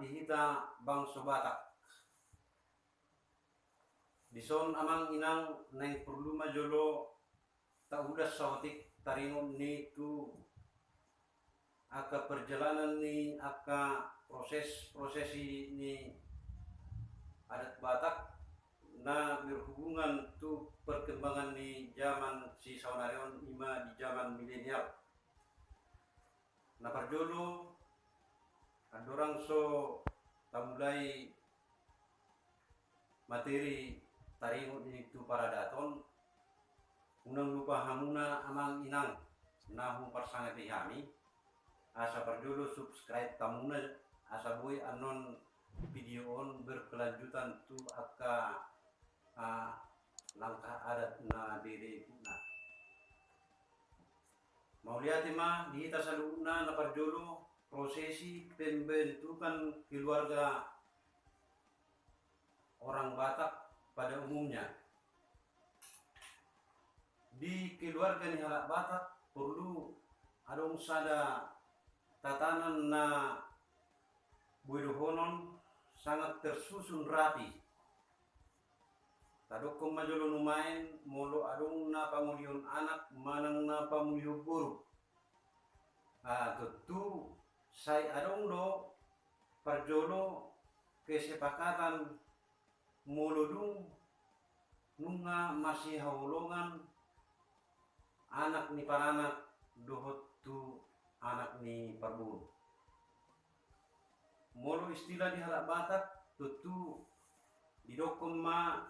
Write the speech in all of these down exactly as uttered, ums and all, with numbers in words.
di hita bangso Batak. Dison amang inang, naeng porlu ma jolo taulas saotik taringot ni tu angka perjalanan ni angka proses prosesi ni adat Batak na berhubungan tu perkembangan ni zaman si saonari on, ima di zaman milenial. Na parjolo, andorang so tamulai materi taringot ni tu paradaton, unang lupa hamuna amang inang na huparsangapi hami, asa parjolo subscribe hamuna, asa boi annon video on berkelanjutan tu angka ah, langkah adat na berikutna. Mauliate ma di hita saluhutna. Na parjolo, prosesi pembentukan keluarga orang Batak pada umumnya. Di keluarga ni halak Batak porlu adong sada tatanan na boi dohonon sangat tersusun rapi. Tadokkon ma jolo nuaeng, molo adong na pamulihon anak manang na pamulihon boru. Ah, tontu sai adong do parjolo kesepakatan molo dung nunga masihaholongan anak ni paranak dohot tu anak ni parboru. Molo istilah di halak Batak, tontu didokkon ma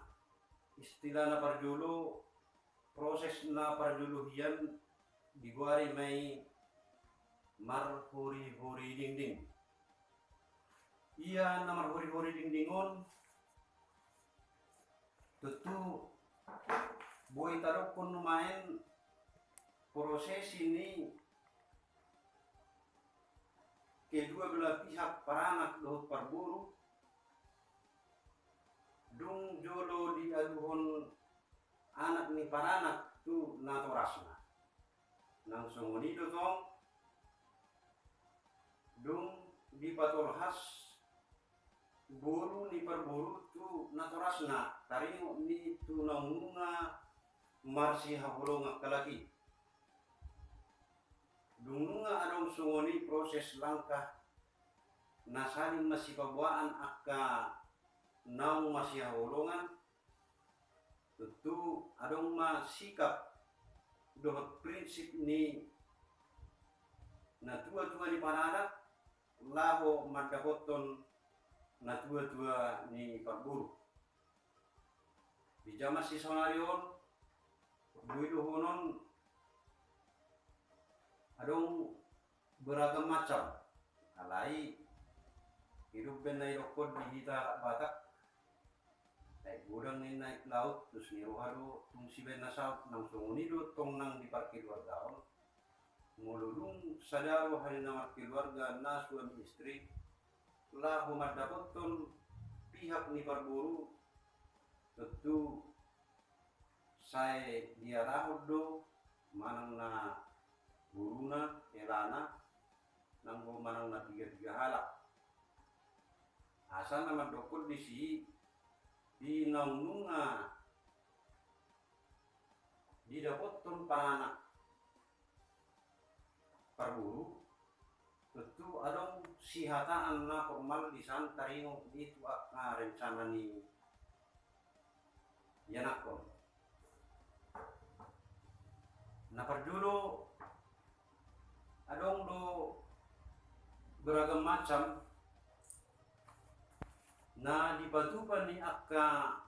istilah na parjolo, proses na parjolo hian digoari ma i marhori-hori dingding. Ia na marhori-hori dingding on, tontu boi tadokkon nuaeng prosesi ni kedua belah pihak paranak dohot parboru, dung jolo dialuhon anak ni paranak tu natorasna. Nang songon i do tong, dung dipatolhas boru ni parboru tu natorasna, taringot ni tu naung nunga marsihaholongan halak i. Dung nunga adong songon i proses langkah na saling masipaboaan angka naung masihaholongan, tontu adong ma sikap dohot prinsip ni natua-tua ni paranak laho mandapothon natua-tua ni parboru. Di jaman si saonari on, boi dohonon adong beragam macam. Alai i do umbahen na didokkon di hita halak Batak, naik godang ni naik laut, dos ni roha do tung sibaen na saut. Nang songon i do tong nang di parkeluargaon. Molo dung sada roha ni na markeluarga, na suami istri, laho mandapothon pihak ni parboru, tontu sai diarahon do manang na boruna, helana, nang do manang na piga-piga halak. Asa na mandokkon disi, di naung nunga didapothon paranak parboru, tontu adong sihataan na formal di san taringot ni tu angka rencana ni ianakhon. Na parjolo, adong do beragam macam na dipatupa ni angka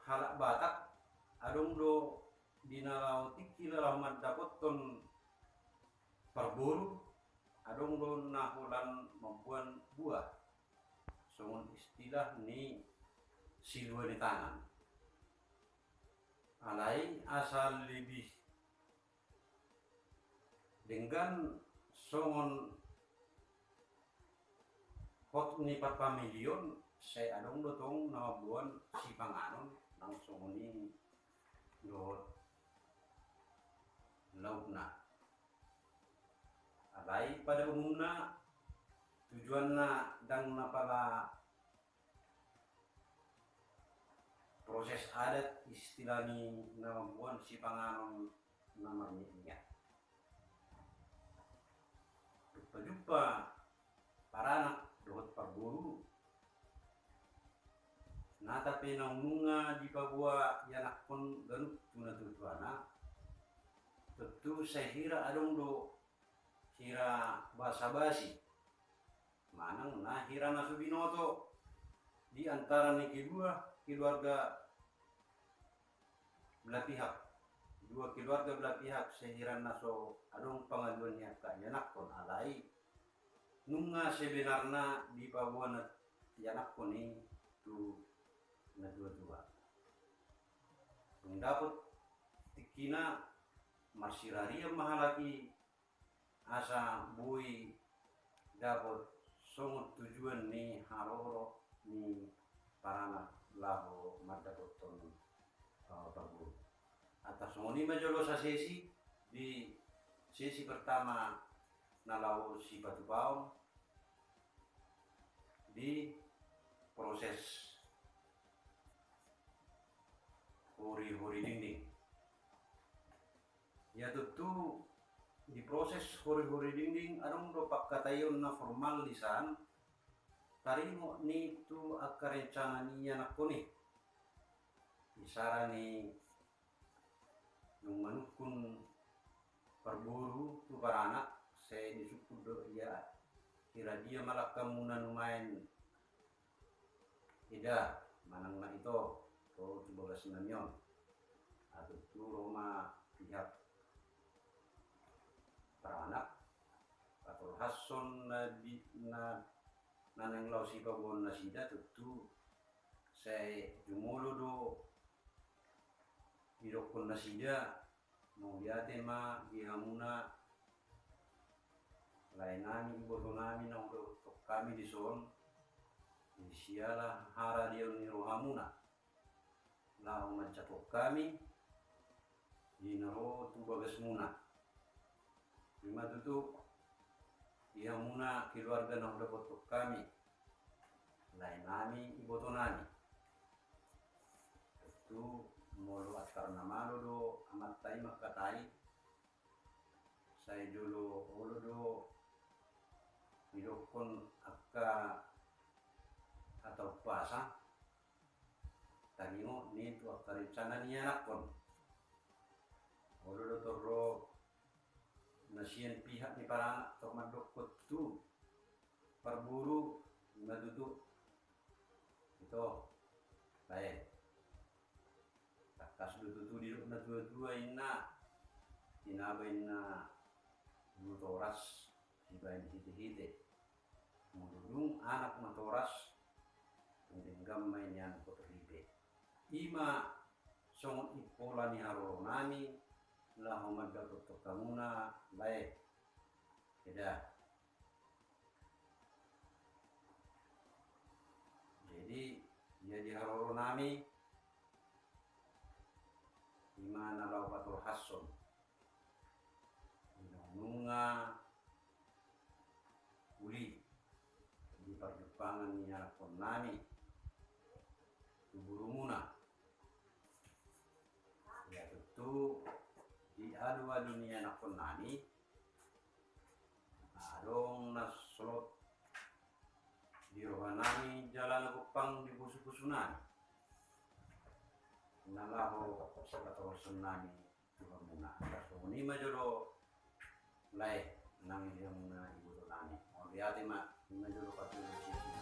halak Batak. Adong do di na laho tingki laho mandapothon parboru, adong do na holan mamboan buah, songon istilah ni silua ni tangan. Alai asa lebih denggan songon hot ni parpamilion, sai adong do tong na mamboan sipanganon, nang songon i dohot laukna. Alai pada umumna, Tujuanna ndang na pala proses adat, istilah ni na mamboan sipanganon na marmiak-miak. Jumpa-jumpa paranak dohot parboru, nata pe naung nunga dipaboa ianakhon ganup tu natua-tuana, tontu sai hira adong do hira basa-basi, manang na hira na so binoto di antara ni kedua keluarga belah pihak. Dua keluarga belah pihak, sai hira na so adong pangaduan ni angka ianakhon, alai nunga sebenarna dipaboa na ianakhon i tu natua-tua. Dung dapot tingkina, marsirarian ma halak i asa boi dapot songon tujuan ni haroro ni paranak laho mandapothon, eh, parboru. Antong songon i ma jolo sasesi, di sesi pertama na laho sipatupaon di proses hori-hori dingding. Ia tontu di proses hori-hori dingding adong do pangkataion na formal, di san taringot ni tu angka rencana ni ianakhon i. Isara ni dung manungkun parboru tu paranak, sai disungkun do ia, hira dia ma langkamuna nuaeng, eda, manang na ito, ro tu bagas nami on. Ai tontu ro ma pihak paranak patolhashon na bi-, na, na naeng laho sipaboaon nasida, tontu sai jumolo do didokkon nasida, mauliate ma di hamuna lae nami, iboto nami, na hudapothon hami dison, di siala haradeon ni rohamuna laho manjangkon hami di na ro tu bagasmuna. I ma tutu di hamuna keluarga na hudapothon hami, lae nami, iboto nami. Tontu molo antar na malo do amanta i mangkatai, sai jolo olo do didokkon angka hata umpasa taringot ni tu angka rencana ni ianakhon. Olo do tor ro na sian pihak ni paranak tor mandokkon tu parboru, i ma tutu, ito, lae, tangkas do tutu didok natua-tua, inna, tinaba, inna, bulu toras sibaen hite-hite. Molo dung anak matoras, dung denggan ma i nian hot ripe. I ma songon impola ni haroro nami laho mandapothon hamuna, lae, eda. Jadi, ia di haroro nami, i ma na laho patolhashon di na nunga uli di parjumpangan ni ianakhon nami tu borumuna. Ia tontu di alu-alu ni ianakhon nami, adong na solot di roha nami jala na gompang di pusu-pusu nami, na laho sipatolhashon nami tu hamuna. Antong songon i ma jolo, lae, nang di hamuna iboto nami. Mauliate ma, i ma jolo patulus sisi